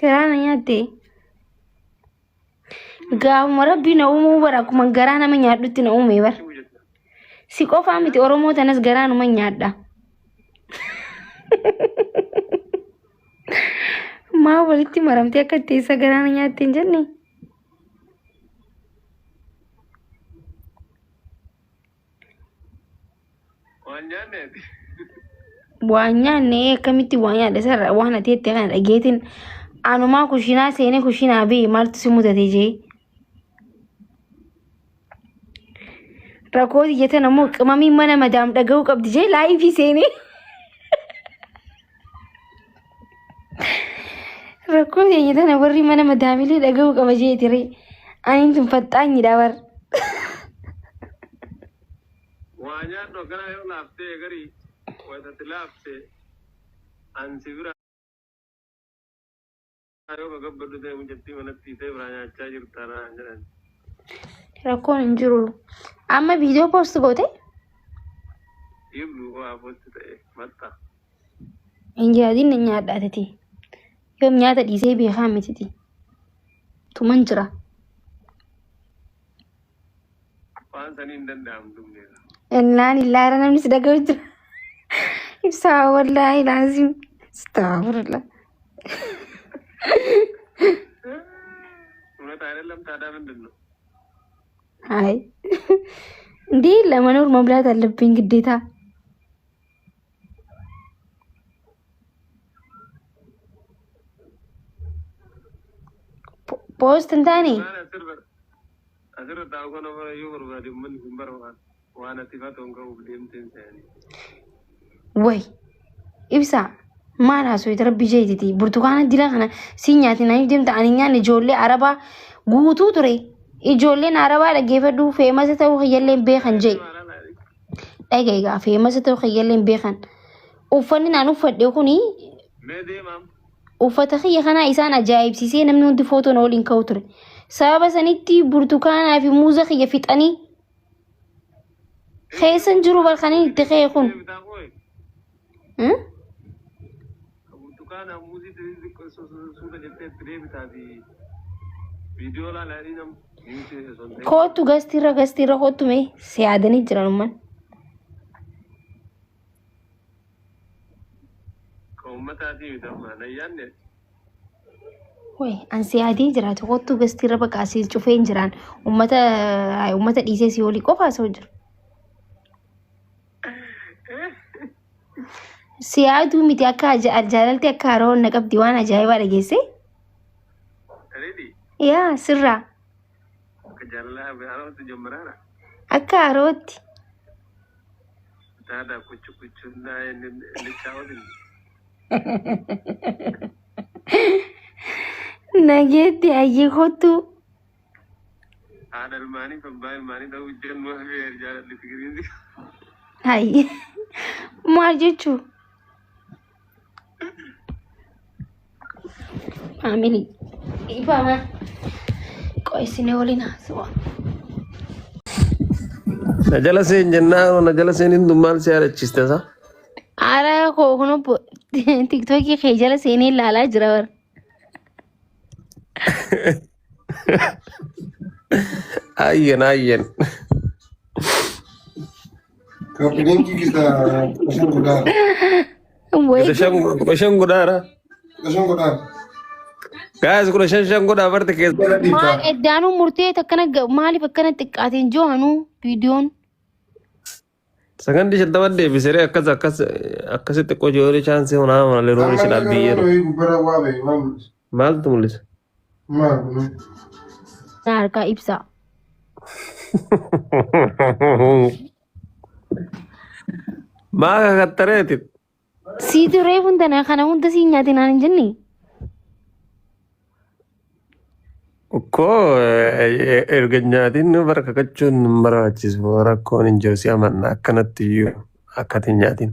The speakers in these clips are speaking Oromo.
Garaa na nyaatte. Gaafuma rabbi na uumuu bara akkuma garaa nama nyaadhutti na uume bara. Si qofaa miti Oromoo tanas garaa numa nyaadha. Maa walitti maramtee akka itti isa garaa na nyaatte hin jenne? Waan nyaanne ati. Waan nyaanne akkamitti waan nyaadha sarara waan ati jette kana dhageetiin anumaa kushinaa seenee kushinaa bee maaltu si mudate jee. Rakkoo tiyya tana immoo qimamiin mana madaam dhaga'uu qabdi jee laayifii seenee. Rakkoo teenya tana warri mana madaamilee dhaga'uu qaba jee tiree. Aniin tun faxxaanyidha bar. Waa nyaadhu akkanaa yoo laaftee garii wayitatti laafte an si bira yoo gagabbadhu ta'e mucattii manatti hiitee biraa nyaachaa jirta naan jedhan. Rakkoon hin jiru. Amma viidiyoo poost goote? Iblu waa posti ta'e maxxa. Hin yaadin na nyaadha atiti. Yoom nyaata dhiisee beekaa mititi. Tuman jira. Waan sanii hin danda'amtu beeka. Innaan illaara namni si dhaga'u jira. Ibsaa wallaahi laazim. Astaghfirullah. እውነት አይደለም ታዲያ ምንድን ነው? አይ እንዴ ለመኖር መብላት አለብኝ ግዴታ። ፖስት እንታኔ Waan asirra asirra taa'u kana bara yoo barbaade uummanni kun bara waan waan ati fatoon qabuuf deemteen se'anii. ወይ ibsa maal haasofte rabbi jeetiti burtukaana dila kana si nyaatinaniif deemta ani nyaanne ijoollee arabaa guutuu ture ijoolleen arabaa dhaggeeffadhu feemasa ta'uu kiyyallee hin beekan jee dhaga egaa feemasa ta'uu kiyyallee hin beekan uffanni naan uffadhe kuni Mee deemaam. uffata kiyya kanaa isaan ajaa'ibsiisee namni hundi footoo na waliin ka'u ture sababa sanitti burtukaanaa fi muuza kiyya fixanii keessan jiru barkaniin itti ka'e kun. Deebitaa kooyi. Hmm? Burtukaana muuzii suuta jettee itti deebitaa fi viidiyoo laalanii nam niwuti osoo hin ta'in. Kootu gastiirra gastiirra kootu mee si yaadanii jiran umman. Kan uummataatii miti amma nayyaanne. Way an si yaadee jiraatu kootu gastiirra bakka asii cufee hin jiraan ummata ummata dhiisee si olii qofa asoo jiru. Si yaaduu miti akka jaalalti akka haroon na qabdi waan ajaa'ibaa dhageesse. Ready? Yaa sirraa Akka jaalalaa haarootti jammaraara. akka harootti. Taada kuchu kuchunnaa inni lichaawwatin. Nageetti ayyee kootu. Haadha ilmaanii fi abbaa ilmaanii ta'uu jennu hafee jaalalli fikiriin. Hayyee maal jechuu? Faamilii. Dhiifama. Qo'isine waliin haasawaa. Na jala seen jennaan na jala seen hin maal si yaadachiiste sa? Ara koo kun tiktookii kee jala seenee ilaalaa jira bara. Ayyen ayyen. Koppiliinkii keessa 15 godhaa. Wayi 15 15 godhaara. 15 godhaa. Gaas 15 5 godhaa barte keessa. Jala maal dhiibtaa. eddaanuu murtee akkana maaliif akkana xiqqaateen jiru viidiyoon. Sakandii 50 deebisee akkas akkas akkasitti qojoolii chaansii hunaa malee roon Amma isin nama abbiyyee. wayii gubbarra waa ba'e maal mul'isa? Maaltu mul'isa? Maal kun? Na harkaa ibsaa. Maa kakattareeti? Siitu reefuun tana kana hunda sii nyaate naan hin jenne. Ukkoo erga nyaatiin bara kakachuun hin barbaachisu rakkoon hin jiru si amanna akkanatti iyyuu akkati hin nyaatiin.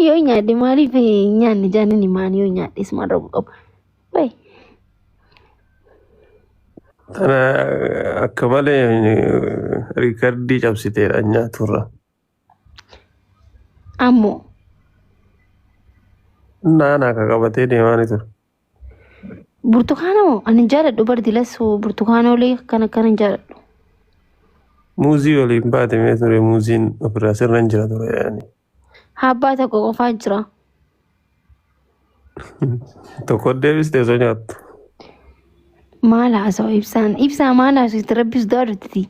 Yoo nyaadhe maaliif hin nyaanne jaanni maal yoo nyaadhes maal rakkoo qabu. Wayi Tana akka malee riikardii cabsiteedha nyaaturra. Ammoo. Naanaa ka qabatee deemaa ni ture. Burtukaana moo? Ani hin jaaladhu bar dilas burtukaana olee akkana akkana hin jaaladhu. Muuzii waliin baatamee ture muuziin ofirraa sirra hin jira ture yaani. Abbaa tokko qofaa jira. Tokko deebistee osoo nyaattu. Maal haasawa ibsaan? Ibsaa maal haasofti? Rabbi sodaadhutti.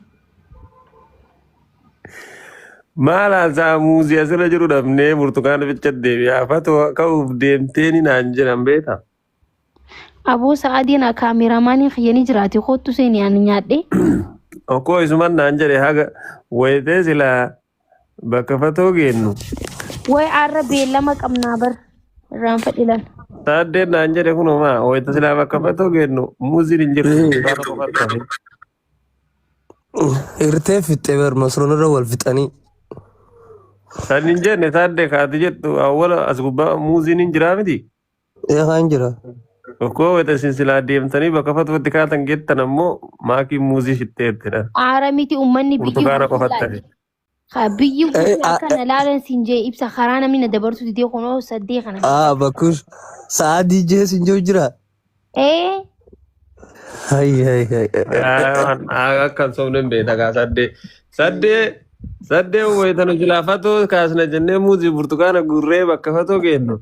Maal haasaa muuzii asirra jiru dhabnee burtukaana bicha deebi'aa fatoo ka'uuf deemtee ni naan jedhan beektaa? Aboo sa'aatiin kaameraamaanii kiyya ni jiraate kottu seeni ani nyaadhe. Okkoo isuman naan jedhe haga wayitee silaa bakka fatoo geennu. Way arra beellama qabnaa bar irraan fadhilan. Taaddeen naan jedhe kunuma wayita silaa bakka fatoo geennu muuziin hin jirtu burtukaana qofatu hafe. Hirtee fixxee bar masroon irra wal fixanii. San hin jenne taaddee kaati jettu awwala as gubbaa muuziin hin jiraa miti. Eegaa hin jira. Okkoo wayita isin silaa deemtanii bakka fatootti kaatan geettan ammoo maakiin muuzii fixxeettidha. Aara miti uummanni biyyi Burtukaana guutuu qofatti laale. hafe. Haa biyyi Eh, guutuu ah, akka na laalan siin jee ibsa karaa namni na dabarsu didee kunoo saddee kana. Ah, bakkuus sa'aa DJ siin jiru jira. Ee Hay hay hay. Akka hin sobne hin beekta kaa saddee. Saddee saddee wayita nu silaa fatoo kaasna jennee muuzii burtukaana gurree bakka fatoo geennu.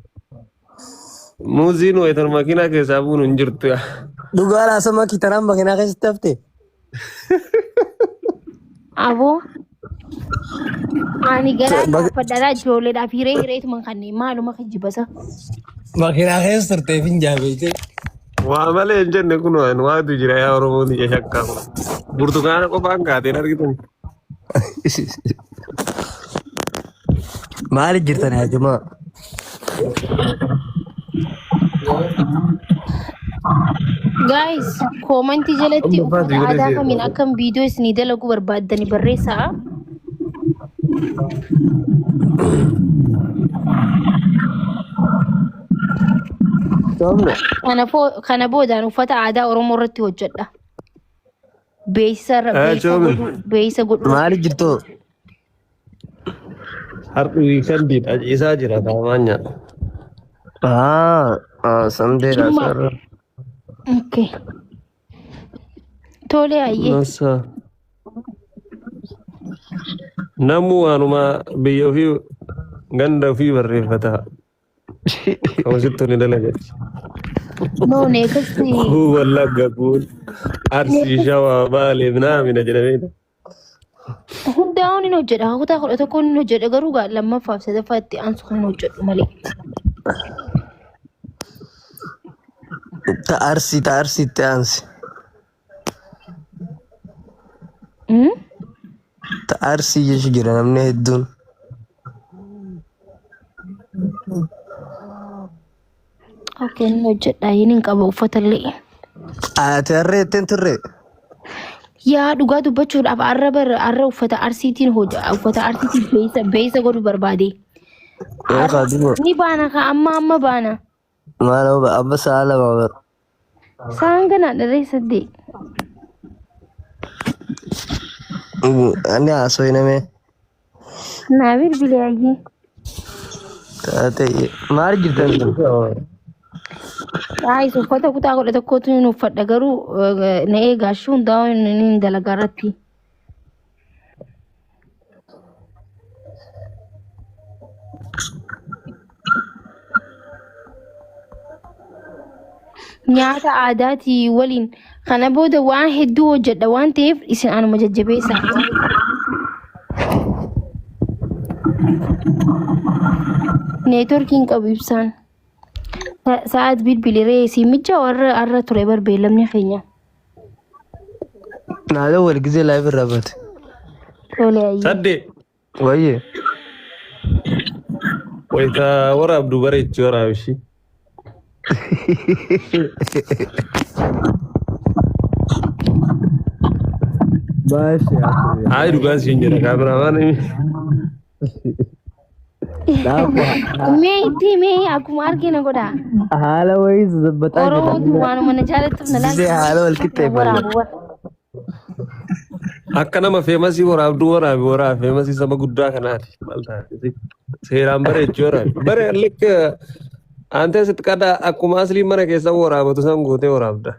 Muuziin wayita nu makiinaa keessaa buunu hin jirtu. Dhugaa laasama kitaraan makiinaa keessatti hafte. Aboo ani garaa gaafadhaadhaa ijoolleedhaaf hiree hireetuma kanneen maaluma kijjibasa. Makiinaa keessa turteef hin jaabeete. Waa malee hin jenne kun waan waatu jira yaa Oromoon ija shakkaa kun. Burtukaana qofaan kaateen argitan. Maali jirtan yaa jamaa? Guys, koomantii jalatti Amma uffata faati godhee aadaa seera. kamiin akkam viidiyoo isinii dalaguu barbaaddani barreessaa. Soomne. Kana boodaan uffata aadaa Oromoo irratti hojjedha. Beeksisa irra beeksisa Choomin. godhuu beeksisa godhuu Maali jirtu? Har'i wiikandiidha ciisaa jira taamaan nyaata. Ah, ah, sandeedha Jimma. sarara. Okay. Tole ayyee. Masa. Namuu waanuma biyya ofii ganda ofii barreeffata. Akkasitti ni dalagatti. No next. Kun Wallagga kun Arsii Shawaa Baalee minaamina jedhamee. Hundaa'uun hin hojjedha. Kutaa 11 hin hojjedha garuu gaa lammaffaaf sadaffaatti aansu kan hin hojjedhu malee. Ta arsii ta arsiitti aansi. Ta arsii jechu jira namni hedduun. Okay, hin hojjedha. Hin hin qaba uffata illee. Ati harree jetteen turre. Yaa dhugaa dubbachuudhaaf arra bar arra uffata arsiitiin hoja uffata arsiitiin beeysa beeysa godhu barbaade. Yoo kaaduma. Ni baana ka amma amma baana. Maal amma sa'a 2 bar. Sa'aan ganaa dharree 8. Ani haasoo namee. Naa bilbilee ayyee. Taate maal jirtan sun? Guys, uffata kutaa 11tu hin uffadha garuu na eegaa hundaa'uu hin dalagaa irratti. Nyaata aadaatii waliin kana booda waan hedduu hojjedha waan ta'eef isin anuma jajjabeessaa. Neetworkiin qabu ibsaan. Sa'aat bilbiliree si micha warra arra ture bar beellamni keenya. Naadoo wal gizee live irraa bate. Tole ayyee. Sadde Wayyee. wayita waraabdu bareechi waraabishi. Baashee haasoo. Hayi dhugaa siin jedha kaameramaan. Mee itti mee akkuma argina godha. Haala wayii zazabbataa jira. Oromootu waanuma na jaallattuuf na Gisee haala wal qixxeeffanna. waraabu warra. Akka nama feemasii waraabduu waraabi waraabi feemasii saba guddaa kanaati. Maal taate? Seeraan bareechi waraabi. Bare likka Antee sitti qada akkuma asliin mana keessa waraabatu san gootee waraabda.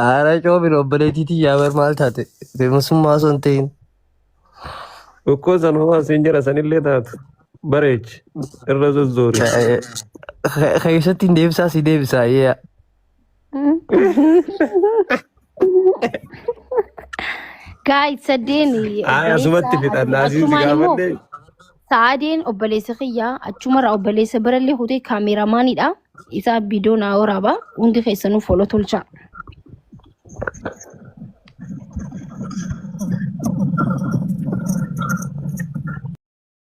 Haara coobin obboleettiitii yaa bar maal taate? Feemasummaa osoo hin ta'in. Dhukkoo san homaa siin jira sanillee taatu. Bareechi. Irra zozzoori. Keessatti hin deebisaa si deebisaa yaa. Gaayit saddeen Ay asumatti obboleessa fixannaa asiin si achumaan immoo gaafadhe. Sa'aadeen obboleessa kiyyaa achumarraa obboleessa birallee kutee kaameraamaanidha. Isaa viidiyoo naa waraaba. Hundi keessanuu foloo tolchaa.